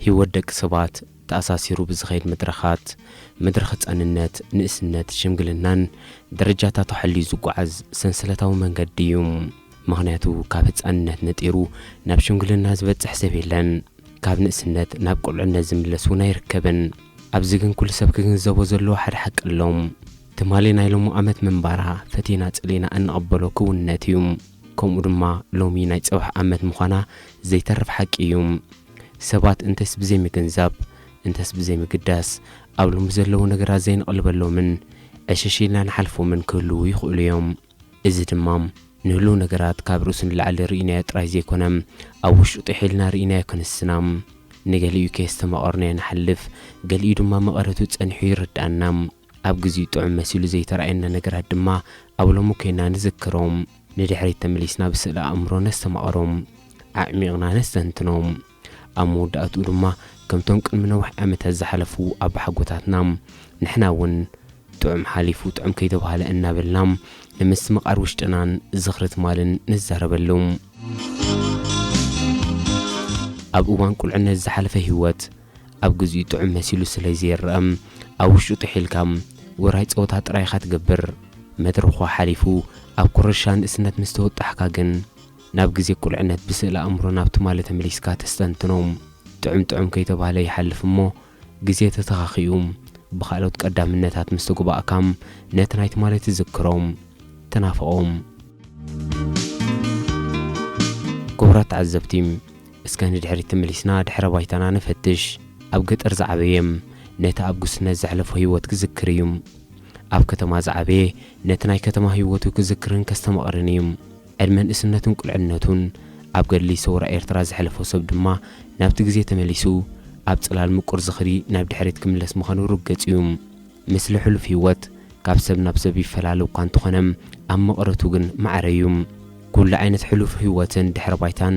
ህይወት ደቂ ሰባት ተኣሳሲሩ ብዝኸይድ መድረኻት፣ መድረኽ ህጻንነት፣ ንእስነት፣ ሽምግልናን ደረጃታቱ ሓልዩ ዝጓዓዝ ሰንሰለታዊ መንገዲ እዩ። ምኽንያቱ ካብ ህጻንነት ነጢሩ ናብ ሽምግልና ዝበጽሕ ሰብ የለን። ካብ ንእስነት ናብ ቁልዕነት ዝምለስ እውን ኣይርከብን። ኣብዚ ግን ኩሉ ሰብ ክግንዘቦ ዘለዎ ሓደ ሓቂ ኣሎ። ትማሊ ናይ ሎሚ ኣመት ምንባራ ፈቲና ጸሊና እንቕበሎ ክውንነት እዩ። ከምኡ ድማ ሎሚ ናይ ጽባሕ ኣመት ምዃና ዘይተርፍ ሓቂ እዩ። ሰባት እንተስ ብዘይምግንዛብ፣ እንተስ ብዘይምግዳስ፣ ኣብ ሎሚ ዘለዉ ነገራት ዘይንቕልበሎምን ዕሽሽ ኢልና ንሓልፎምን ክህልዉ ይኽእሉ እዮም። እዚ ድማ ንህልዉ ነገራት ካብ ርእሱ ንላዕሊ ርኢናዮ ጥራይ ዘይኮነ፣ ኣብ ውሽጡ ጥሒልና ርኢናዮ ክንስና። ንገሊኡ ከየስተማቐርናዮ ንሓልፍ፣ ገሊኡ ድማ መቐረቱ ጸኒሑ ይርድኣና። ኣብ ግዜኡ ጥዑም መሲሉ ዘይተራእየና ነገራት ድማ ኣብ ሎሚ ኮይና ንዝክሮም። ንድሕሪት ተመሊስና ብስእለ ኣእምሮ ነስተማቕሮም። ኣዕሚቕና ነስተንትኖም። ኣብ መወዳእትኡ ድማ ከምቶም ቅድሚ ነዊሕ ዓመታት ዝሓለፉ ኣባሓጎታትና ንሕና እውን ጥዑም ሓሊፉ ጥዑም ከይተባህለ እናበልና ንምስትምቓር ውሽጥናን ዝኽሪ ትማልን ንዛረበሉ። ኣብ እዋን ቁልዕነት ዝሓለፈ ህይወት ኣብ ግዜኡ ጥዑም መሲሉ ስለ ዘይረኣ ኣብ ውሽጡ ጥሒልካ ውራይ ጸወታ ጥራይ ኢኻ ትገብር። መድረኹ ሓሊፉ ኣብ ኩርሻ ንእስነት ምስ ተወጣሕካ ግን ናብ ግዜ ቁልዕነት ብስእለ ኣእምሮ ናብ ትማሊ ተመሊስካ ተስተንትኖ። ጥዑም ጥዑም ከይተባህለ ይሓልፍ እሞ ግዜ ተተኻኺኡ ብኻልኦት ቀዳምነታት ምስ ተጉባእካ ነቲ ናይ ትማሊ ትዝክሮ፣ ትናፍቖ። ክቡራት ተዓዘብቲ፣ እስከ ንድሕሪት ተመሊስና ድሕረ ባይታና ንፈትሽ። ኣብ ገጠር ዝዓበየ ነቲ ኣብ ጉስነት ዘሕለፎ ህይወት ክዝክር እዩ። ኣብ ከተማ ዝዓበየ ነቲ ናይ ከተማ ህይወቱ ክዝክርን ከስተማቕርን እዩ። ዕድመ ንእስነቱን ቁልዕነቱን ኣብ ገድሊ ሰውራ ኤርትራ ዘሕለፎ ሰብ ድማ ናብቲ ግዜ ተመሊሱ ኣብ ጽላል ምቁር ዝኽሪ ናብ ድሕሪት ክምለስ ምዃኑ ርግጽ እዩ። ምስሊ ሕሉፍ ህይወት ካብ ሰብ ናብ ሰብ ይፈላለ እኳ እንተኾነ፣ ኣብ መቐረቱ ግን ማዕረ እዩ። ኩሉ ዓይነት ሕሉፍ ህይወትን ድሕረ ባይታን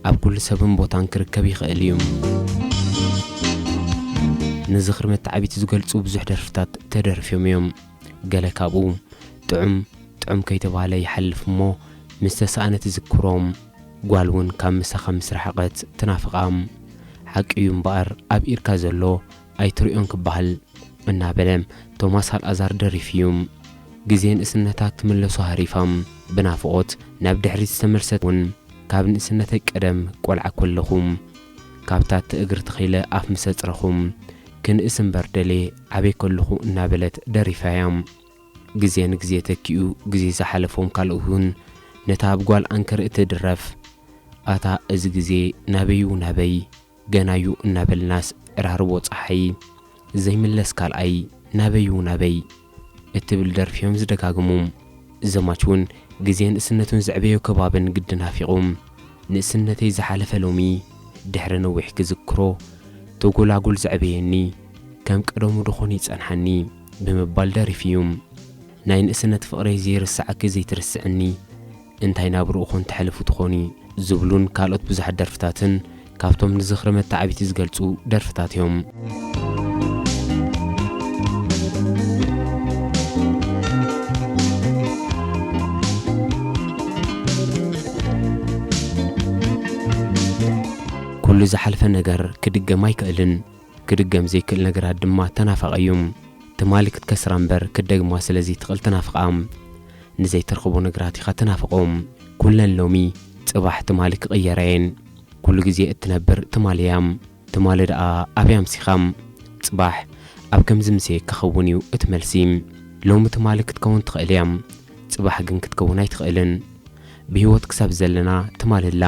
ኣብ ኩሉ ሰብን ቦታን ክርከብ ይኽእል እዩ። ንዝኽሪ መተዓቢቲ ዝገልጹ ብዙሕ ደርፍታት ተደርፍዮም እዮም። ገለ ካብኡ ጥዑም ጥዑም ከይተባህለ ይሓልፍ እሞ፣ ምስ ተሳእነ ትዝክሮም። ጓል እውን ካብ ምሳኻ ምስ ረሓቐት ትናፍቓ። ሓቂ እዩ እምበኣር፣ ኣብ ኢድካ ዘሎ ኣይትርእዮን ክበሃል እናበለ ቶማስ ኣልኣዛር ደሪፉ እዩ። ግዜ ንእስነታ ክምለሱ ሃሪፋ፣ ብናፍቖት ናብ ድሕሪት ዝተመልሰት እውን፣ ካብ ንእስነተይ ቀደም ቆልዓ ከለኹ፣ ካብታ እትእግር ተኺለ ኣፍ ምስ ኣጽረኹ፣ ክንእስ እምበር ደልየ ዓብየ ከለኹ እናበለት ደሪፋ እያ። ግዜ ንግዜ ተኪኡ፣ ግዜ ዝሓለፎም ካልኦት እውን ነታ ኣብ ጓል ኣንከር እትድረፍ፣ ኣታ እዚ ግዜ ናበይ'ዩ ናበይ፣ ገና'ዩ እናበልናስ ዕራርቦ ጸሓይ ዘይምለስ ካልኣይ ናበይ'ዩ ናበይ እትብል ደርፊ እዮም ዝደጋግሙ። ዘማች እውን ግዜ ንእስነቱን ዘዕበዮ ከባብን ግዲ ናፊቑ፣ ንእስነተይ ዝሓለፈ ሎሚ ድሕሪ ነዊሕ ክዝክሮ፣ ተጎላጉል ዘዕበየኒ ከም ቀደሙ ዶ ኾን ይጸንሓኒ ብምባል ደሪፉ እዩ። ናይ ንእስነት ፍቕረይ ዘይርስዓኪ ዘይትርስዕኒ፣ እንታይ ናብርኡ ኾን ተሕልፉ ትኾኒ ዝብሉን ካልኦት ብዙሓት ደርፍታትን ካብቶም ንዝኽሪ መተዓቢቲ ዝገልጹ ደርፍታት እዮም። ኩሉ ዝሓልፈ ነገር ክድገም ኣይክእልን። ክድገም ዘይክእል ነገራት ድማ ተናፋቒ እዩ። ትማሊ ክትከስራ እምበር ክትደግማ ስለ ዘይትኽእል ትናፍቓ። ንዘይትረኽቦ ነገራት ኢኻ ትናፍቖ። ኩለን ሎሚ ጽባሕ ትማሊ ክቕየራ እየን። ኩሉ ግዜ እትነብር ትማሊ እያ። ትማሊ ደኣ ኣበይ ኣምሲኻ? ጽባሕ ኣብ ከምዚ ምሴ ክኸውን እዩ እቲ መልሲ። ሎሚ ትማሊ ክትከውን ትኽእል እያ። ጽባሕ ግን ክትከውን ኣይትኽእልን። ብህይወት ክሳብ ዘለና ትማሊ ኣላ።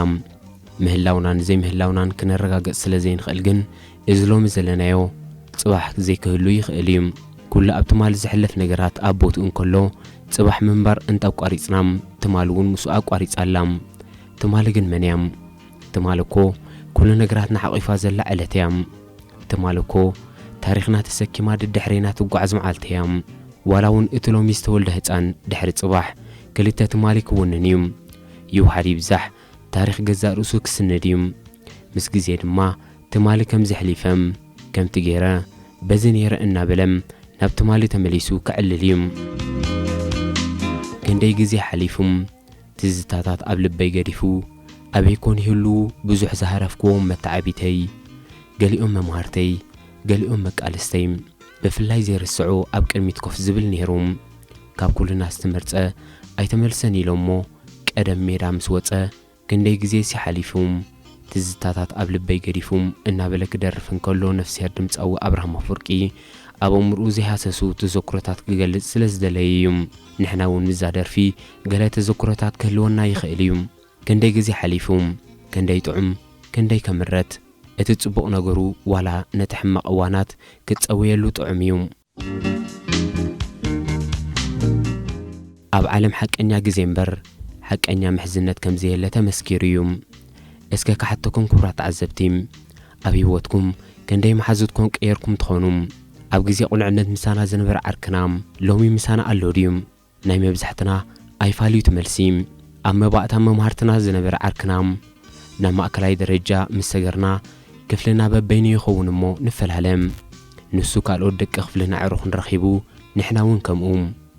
ምህላውናን ዘይምህላውናን ክነረጋግጽ ስለ ዘይንኽእል ግን፣ እዚ ሎሚ ዘለናዮ ጽባሕ ዘይክህሉ ይኽእል እዩ። ኩሉ ኣብ ትማሊ ዝሕለፍ ነገራት ኣብ ቦትኡ እንከሎ፣ ጽባሕ ምንባር እንተ ኣቋሪጽና፣ ትማሊ እውን ምስኡ ኣቋሪጻ ኣላ። ትማሊ ግን መን እያ? ትማሊ እኮ ኩሉ ነገራትና ሓቒፋ ዘላ ዕለት እያ። ትማሊ እኮ ታሪኽና ተሰኪማ ደድሕሬና ትጓዓዝ መዓልቲ እያ። ዋላ እውን እቲ ሎሚ ዝተወልደ ህጻን ድሕሪ ጽባሕ ክልተ ትማሊ ክውንን እዩ። ይውሓድ ይብዛሕ ታሪኽ ገዛእ ርእሱ ክስንድ እዩ። ምስ ግዜ ድማ ትማሊ ከምዚ ኣሕሊፈ፣ ከምቲ ገይረ፣ በዚ ነይረ እናበለ ናብ ትማሊ ተመሊሱ ክዕልል እዩ። ክንደይ ግዜ ሓሊፉ፣ ትዝታታት ኣብ ልበይ ገዲፉ፣ ኣበይ ኮን ይህሉ ብዙሕ ዝሃረፍክዎም መተዓቢተይ? ገሊኦም መምሃርተይ፣ ገሊኦም መቃልስተይ፣ ብፍላይ ዘይርስዖ ኣብ ቅድሚት ኮፍ ዝብል ነይሩ። ካብ ኩልና ዝተመርጸ ኣይተመልሰን ኢሎሞ ቀደም ሜዳ ምስ ወጸ ክንደይ ግዜሲ ሓሊፉ። ትዝታታት ኣብ ልበይ ገዲፉ እናበለ ክደርፍ እንከሎ ነፍስሄር ድምጻዊ ኣብርሃም ኣፈወርቂ ኣብ ኣእምሮኡ ዘይሃሰሱ ተዘክሮታት ክገልጽ ስለ ዝደለየ እዩ። ንሕና እውን ምስዛ ደርፊ ገለ ተዘክሮታት ክህልወና ይኽእል እዩ። ክንደይ ግዜ ሓሊፉ፣ ክንደይ ጥዑም፣ ክንደይ ከምረት። እቲ ጽቡቕ ነገሩ ዋላ ነቲ ሕማቕ እዋናት ክትጸውየሉ ጥዑም እዩ። ኣብ ዓለም ሓቀኛ ግዜ እምበር ሓቀኛ ምሕዝነት ከም ዘየለ ተመስኪሩ እዩ። እስከ ክሓተኩም ክቡራት ተዓዘብቲ፣ ኣብ ህይወትኩም ክንደይ መሓዙትኩም ቀየርኩም ትኾኑ? ኣብ ግዜ ቁልዕነት ምሳና ዝነበረ ዓርክና ሎሚ ምሳና ኣሎ ድዩ? ናይ መብዛሕትና ኣይፋል እዩ እቲ መልሲ። ኣብ መባእታ መምሃርትና ዝነበረ ዓርክና ናብ ማእከላይ ደረጃ ምስ ሰገርና ክፍልና በበይኑ ይኸውን እሞ ንፈላለ። ንሱ ካልኦት ደቂ ክፍልን ኣዕሩኽን ረኺቡ ንሕና እውን ከምኡ።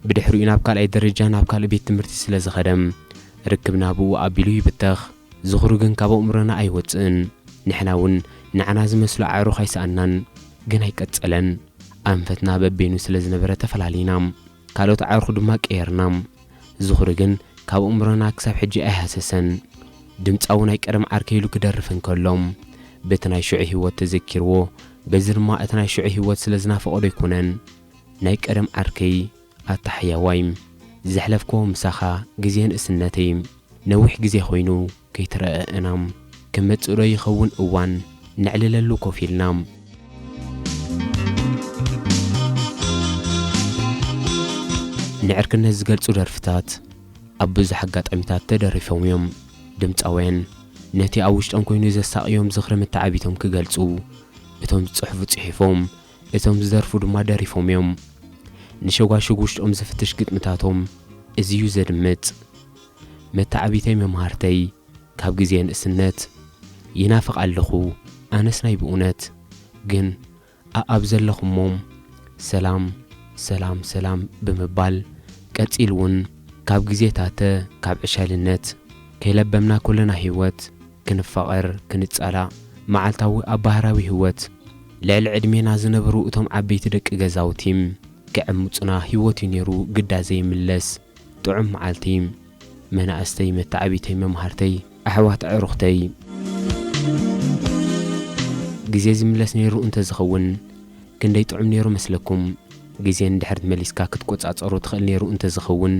ብድሕሪኡ ናብ ካልኣይ ደረጃ ናብ ካልእ ቤት ትምህርቲ ስለ ዝኸደ ርክብና ብኡ ኣቢሉ ይብተኽ። ዝኽሩ ግን ካብ ኣእምሮና ኣይወጽእን። ንሕና እውን ንዓና ዝመስሉ ኣዕሩኽ ኣይሰኣናን፣ ግን ኣይቀጸለን። ኣንፈትና በበይኑ ስለ ዝነበረ ተፈላሊና። ካልኦት ኣዕሩኽ ድማ ቀየርና። ዝኽሪ ግን ካብ ኣእምሮና ክሳብ ሕጂ ኣይሃሰሰን። ድምጻዊ ናይ ቀደም ዓርከይ ኢሉ ክደርፍ እንከሎ፣ በቲ ናይ ሽዑ ህይወት ተዘኪርዎ፣ በዚ ድማ እቲ ናይ ሽዑ ህይወት ስለ ዝናፈቖ ዶ ኣይኮነን? ናይ ቀደም ዓርከይ ኣታ ሕያዋይ፣ ዘሕለፍክዎ ምሳኻ ግዜ ንእስነተይ፣ ነዊሕ ግዜ ኮይኑ ከይተረኣኣና፣ ክመጽእ ዶ ይኸውን እዋን ነዕልለሉ ኮፍ ኢልና? ንዕርክነት ዝገልጹ ደርፍታት ኣብ ብዙሕ ኣጋጣሚታት ተደሪፎም እዮም። ድምጻውያን ነቲ ኣብ ውሽጦም ኮይኑ ዘሳቕዮም ዝኽሪ መተዓቢቶም ክገልጹ፣ እቶም ዝጽሕፉ ጽሒፎም፣ እቶም ዝደርፉ ድማ ደሪፎም እዮም። ንሸጓሽግ ውሽጦም ዝፍትሽ ግጥምታቶም እዚ እዩ ዘድምጽ። መተዓቢተይ መምሃርተይ ካብ ግዜ ንእስነት ይናፍቕ ኣለኹ ኣነስ ናይ ብእውነት። ግን ኣኣብ ዘለኹሞ ሰላም ሰላም ሰላም ብምባል፣ ቀጺሉ እውን ካብ ግዜታተ ካብ ዕሸልነት ከይለበምና ኩልና ህይወት ክንፋቐር ክንጻላእ፣ መዓልታዊ ኣብ ባህራዊ ህይወት ልዕሊ ዕድሜና ዝነብሩ እቶም ዓበይቲ ደቂ ገዛውቲ ክዕምጹና ህይወት እዩ ነይሩ ግዳ ዘይምለስ። ጥዑም መዓልቲ መናእስተይ መተዓቢተይ መምሃርተይ ኣሕዋት ኣዕሩኽተይ። ግዜ ዝምለስ ነይሩ እንተዝኸውን ክንደይ ጥዑም ነይሩ መስለኩም? ግዜ ንድሕሪት መሊስካ ክትቆጻጸሮ ትኽእል ነይሩ እንተዝኸውን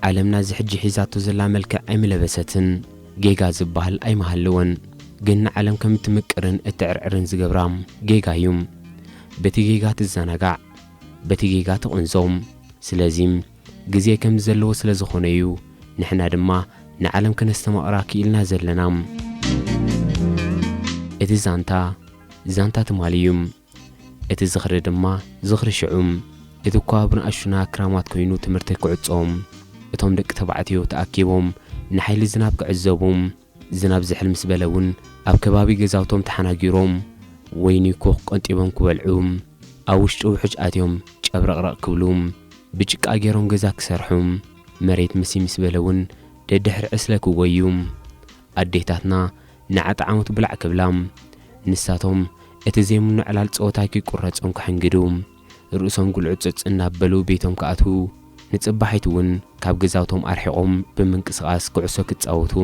ዓለምና እዚ ሕጂ ሒዛቶ ዘላ መልክዕ ኣይምለበሰትን። ጌጋ ዝበሃል ኣይምሃለወን። ግን ንዓለም ከም እትምቅርን እትዕርዕርን ዝገብራ ጌጋ እዩ። በቲ ጌጋ ትዘናጋዕ፣ በቲ ጌጋ ትቕንዞ። ስለዚ ግዜ ከምዚ ዘለዎ ስለ ዝኾነ እዩ ንሕና ድማ ንዓለም ከነስተማቕራ ክኢልና ዘለና። እቲ ዛንታ ዛንታ ትማሊ እዩ። እቲ ዝኽሪ ድማ ዝኽሪ ሽዑ። እቲ እኳ ብንኣሽቱና ክራማት ኮይኑ ትምህርቲ ክዕጾ፣ እቶም ደቂ ተባዕትዮ ተኣኪቦም ንሓይሊ ዝናብ ክዕዘቡ፣ ዝናብ ዝሕል ምስ በለ እውን ኣብ ከባቢ ገዛውቶም ተሓናጊሮም ወይኒ ኮኽ ቀንጢቦም ክበልዑ፣ ኣብ ውሽጢ ውሑጅ ኣትዮም ጨብረቕረቕ ክብሉ፣ ብጭቃ ገይሮም ገዛ ክሰርሑ፣ መሬት ምሲ ምስ በለ እውን ደድሕሪ ዕስለ ክጎዩ፣ ኣዴታትና ንዓጣዓሙት ብላዕ ክብላ፣ ንሳቶም እቲ ዘይምኖ ዕላል ጸወታ ከይቁረጾም ክሕንግዱ፣ ርእሶም ጉልዕጽጽ እናበሉ ቤቶም ክኣትዉ፣ ንጽባሒት እውን ካብ ገዛውቶም ኣርሒቖም ብምንቅስቓስ ኩዕሶ ክጻወቱ፣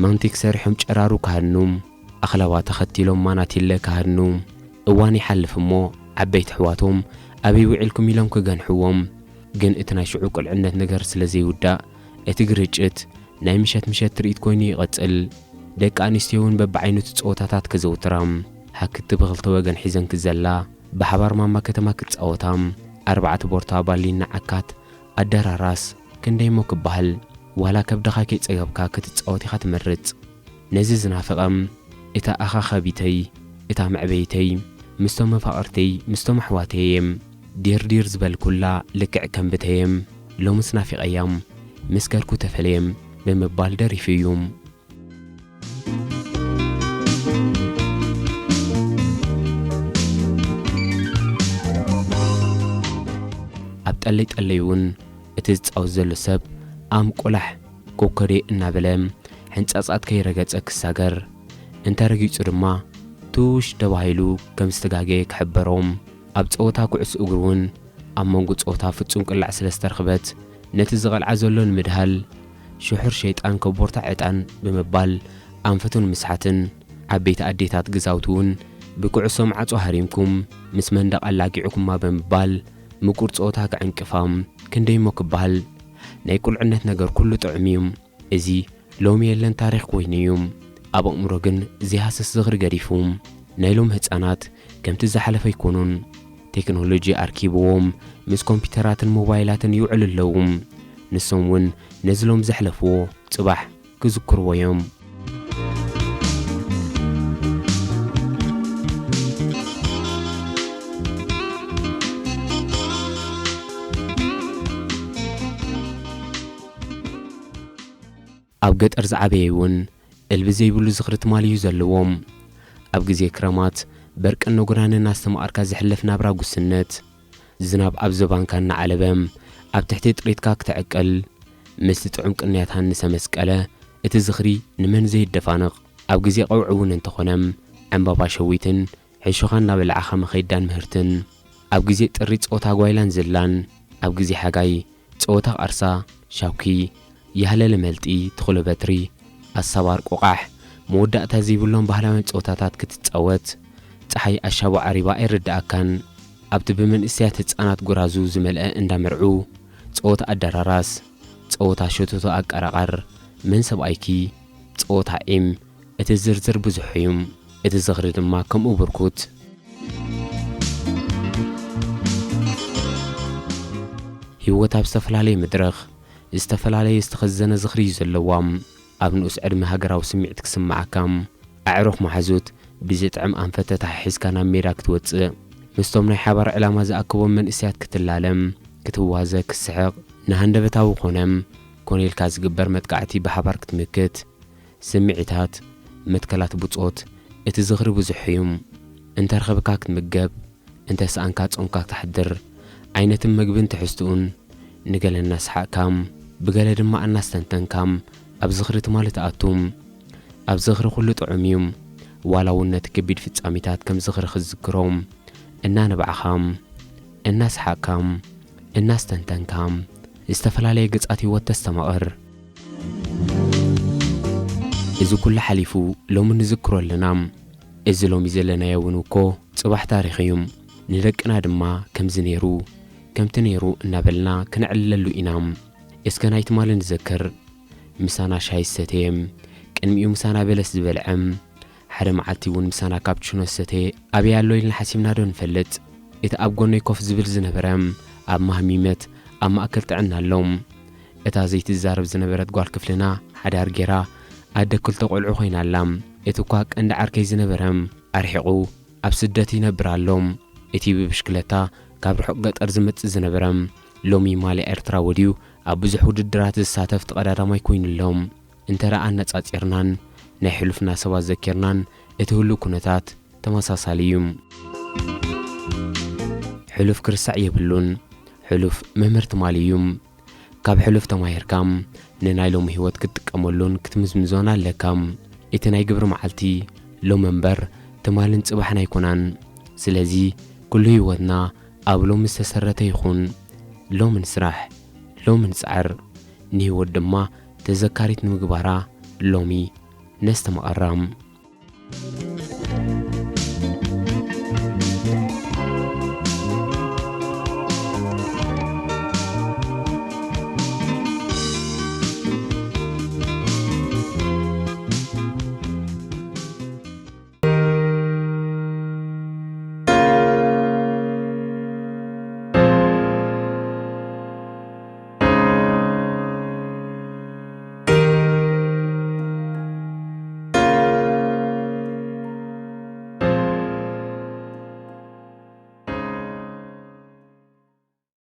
ማንቲክ ሰሪሖም ጨራሩ ክሃድኑ፣ ኣኽላባት ተኸቲሎም ማናቲለ ክሃድኑ፣ እዋን ይሓልፍ እሞ ዓበይቲ ኣሕዋቶም ኣበይ ውዒልኩም ኢሎም ክገንሕዎም። ግን እቲ ናይ ሽዑ ቁልዕነት ነገር ስለ ዘይውዳእ፣ እቲ ግርጭት ናይ ምሸት ምሸት ትርኢት ኮይኑ ይቐጽል። ደቂ ኣንስትዮ እውን በብዓይነቱ ጸወታታት ከዘውትራ፣ ሃክቲ ብኽልተ ወገን ሒዘን ክዘላ፣ ብሓባር ማማ ከተማ ክጻወታ፣ ኣርባዕተ ቦርታ ባሊና ዓካት ኣደራራስ ክንደይ እሞ ክበሃል፣ ዋላ ከብድኻ ከይጸገብካ ክትጻወት ኢኻ ትመርጽ። ነዚ ዝናፍቐ፣ እታ ኣኻኻቢተይ፣ እታ መዕበይተይ፣ ምስቶም መፋቕርተይ፣ ምስቶም ኣሕዋተይ እየ። ዲርዲር ዝበልኩላ ልክዕ ከም ብተየ፣ ሎምስ ናፊቐያ፣ ምስ ከድኩ ተፈለየ ብምባል ደሪፉ እዩ። ኣብ ጠለይ ጠለይ እውን እቲ ዝጻወት ዘሎ ሰብ ኣም ቆላሕ ኮኮዴ እናበለ ሕንጻጻት ከይረገጸ ክሳገር፣ እንተ ረጊጹ ድማ ቱሽ ተባሂሉ ከም ዝተጋገየ ክሕበሮም፣ ኣብ ጸወታ ኩዕሶ እግሪ እውን ኣብ መንጎ ጸወታ ፍጹም ቅላዕ ስለ ዝተረኽበት፣ ነቲ ዝቐልዓ ዘሎ ንምድሃል፣ ሽሑር ሸይጣን ኮቦርታ ዕጣን ብምባል ኣንፈቱ ንምስሓትን፣ ዓበይቲ ኣዴታት ገዛውቲ እውን ብኩዕሶ ማዕጾ ሃሪምኩም ምስ መንደቕ ኣላጊዕኩማ ብምባል ምቁር ጸወታ ክዕንቅፋ ክንደይ እሞ ክበሃል። ናይ ቁልዕነት ነገር ኩሉ ጥዑም እዩ። እዚ ሎሚ የለን ታሪኽ ኮይኑ እዩ። ኣብ ኣእምሮ ግን ዘይሃስስ ዝኽሪ ገዲፉ። ናይ ሎም ህጻናት ከምቲ ዝሓለፈ ኣይኮኑን። ቴክኖሎጂ ኣርኪብዎም ምስ ኮምፒውተራትን ሞባይላትን ይውዕሉ ኣለዉ። ንሶም እውን ነዚ ሎም ዘሕለፍዎ ጽባሕ ክዝክርዎ እዮም። ኣብ ገጠር ዝዓበየ እውን እልቢ ዘይብሉ ዝኽሪ ትማል እዩ ዘለዎም። ኣብ ግዜ ክረማት በርቅን ነጉራን እናስተማቐርካ ዝሕለፍ ናብራ ጉስነት፣ ዝናብ ኣብ ዝባንካ እናዓለበ ኣብ ትሕቲ ጥሪትካ ክትዕቅል፣ ምስቲ ጥዑም ቅንያት ሃንሰ መስቀለ፣ እቲ ዝኽሪ ንመን ዘይደፋንቕ? ኣብ ግዜ ቀውዒ እውን እንተኾነ ዕምባባ ሸዊትን ሕሾኻ እናበላዕኻ መኸይዳን ምህርትን፣ ኣብ ግዜ ጥሪ ጸወታ ጓይላን ዝላን፣ ኣብ ግዜ ሓጋይ ጸወታ ቃርሳ፣ ሻኩ፣ ያህለለ መልጢ፣ ትኹሎ በትሪ፣ ኣሳባር ቆቓሕ፣ መወዳእታ ዘይብሎም ባህላውያን ጸወታታት ክትጻወት፣ ጸሓይ ኣሻቡ ዓሪባ ኣይርድኣካን። ኣብቲ ብመንእሰያት ህጻናት ጎራዙ ዝመልአ እንዳ መርዑ፣ ጸወታ ኣደራራስ፣ ጸወታ ሸቶቶ ኣቀራቐር፣ መን ሰብኣይኪ፣ ጸወታ ዒም፣ እቲ ዝርዝር ብዙሕ እዩ። እቲ ዝኽሪ ድማ ከምኡ ብርኩት። ህይወት ኣብ ዝተፈላለየ መድረኽ ዝተፈላለየ ዝተኸዘነ ዝኽሪ እዩ ዘለዋ። ኣብ ንኡስ ዕድመ ሃገራዊ ስምዒት ክስምዓካ፣ ኣዕሩኽ መሓዙት ብዝጥዕም ኣንፈት ተተሓሒዝካ ናብ ሜዳ ክትወጽእ፣ ምስቶም ናይ ሓባር ዕላማ ዝኣከቦም መንእሰያት ክትላለም፣ ክትዋዘ፣ ክትስሕቕ፣ ንሃንደበታዊ ኮነ ኮነ ኢልካ ዝግበር መጥቃዕቲ ብሓባር ክትምክት፣ ስምዒታት፣ መትከላት ብጾት፣ እቲ ዝኽሪ ብዙሕ እዩ። እንተ ረኸብካ ክትምገብ፣ እንተ ሰኣንካ ጾምካ ክትሓድር፣ ዓይነትን መግብን ትሕዝትኡን፣ ንገለ እናሰሓቕካ፣ ብገለ ድማ እናስተንተንካ፣ ኣብ ዝኽሪ ትማሊ ትኣቱ። ኣብ ዝኽሪ ኩሉ ጥዑም እዩ። ዋላ እውን ነቲ ከቢድ ፍጻሜታት ከም ዝኽሪ ክትዝክሮ፣ እናነባዕኻ፣ እናሰሓቕካ፣ እናስተንተንካ፣ ዝተፈላለየ ገጻት ህይወት ተስተማቕር። እዚ ኩሉ ሓሊፉ ሎሚ ንዝክሮ ኣለና። እዚ ሎሚ ዘለናዮ እውን እኮ ጽባሕ ታሪኽ እዩ። ንደቅና ድማ ከምዚ ነይሩ፣ ከምቲ ነይሩ እናበልና ክነዕልለሉ ኢና። እስከ ናይ ትማሊ ንዘክር። ምሳና ሻሂ ዝሰተየ፣ ቅድሚኡ ምሳና በለስ ዝበልዐ፣ ሓደ መዓልቲ እውን ምሳና ካፕቹኖ ዝሰተየ ኣበይ ኣሎ ኢልና ሓሲብና ዶ ንፈልጥ? እቲ ኣብ ጎነይ ኮፍ ዝብል ዝነበረ ኣብ ማህሚመት ኣብ ማእከል ጥዕና ኣሎ። እታ ዘይትዛረብ ዝነበረት ጓል ክፍልና ሓዳር ጌራ ኣደ ክልተ ቆልዑ ኮይና ኣላ። እቲ እኳ ቀንዲ ዓርከይ ዝነበረ ኣርሒቑ ኣብ ስደት ይነብር ኣሎ። እቲ ብብሽክለታ ካብ ርሑቕ ገጠር ዝመጽእ ዝነበረ ሎሚ ማልያ ኤርትራ ወድዩ ኣብ ብዙሕ ውድድራት ዝሳተፍ ተቐዳዳማይ ኮይኑ ኣሎ። እንተ ደኣ ኣነጻጺርናን ናይ ሕሉፍና ሰባት ዘኪርናን እቲ ህሉው ኩነታት ተመሳሳሊ እዩ። ሕሉፍ ክርሳዕ የብሉን። ሕሉፍ መምህር ትማሊ እዩ። ካብ ሕሉፍ ተማሂርካ ንናይ ሎሚ ህይወት ክትጥቀመሉን ክትምዝምዞን ኣለካ። እቲ ናይ ግብሪ መዓልቲ ሎሚ እምበር ትማልን ጽባሕን ኣይኮናን። ስለዚ ኩሉ ህይወትና ኣብ ሎሚ ዝተሰረተ ይኹን። ሎሚ ንስራሕ፣ ሎሚ ንጽዓር፣ ንህይወት ድማ ተዘካሪት ንምግባራ ሎሚ ነስተማቕራ።